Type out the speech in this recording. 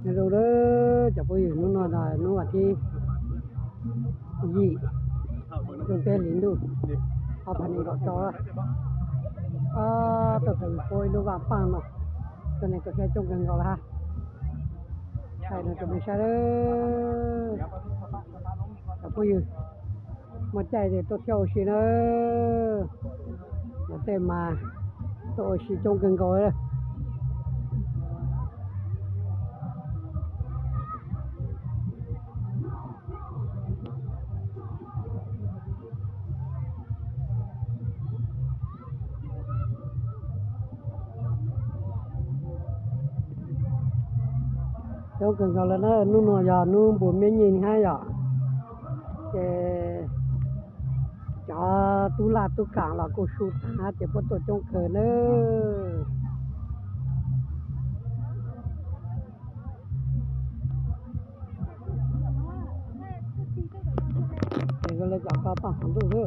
Hello ເດີ ເຈົ້າຜູ້ຢູ່ ໜູນ້ອຍ ໜູອາທິ ຢີ່ ລຸງເຕລິນດູ ເອົາພານີເກາະຈໍລະ ອາ ຕົວເປັນໂປ້ຍລູກວ່າງປັງເນາະ ຕົວນີ້ກໍແຄ່ຈົງກັນເຂົາລະ ໃສ່ນະ ຈະບໍ່ໃຊ່ເດີ ເຈົ້າຜູ້ຢູ່ ມາໃຈເດ ໂຕທ່ຽວໂອຊີເດີ ມາເຕມາ ໂຕໂອຊີຈົງກັນເຂົາເດີ. ໂຈກັນເຂົາລະເນີ ໜູນ້ອຍຢາ ໜູບຸນແມ່ຍິງໃຫ້ຢາ ເຈ ຈາຕຸລາຕຸກາງລາກູຊູຕາ ເຈ ປະຕູຈົງເກີນເນີ. ເຈ ກໍເລີຍຈາກປາປາຂອງດູເດີ.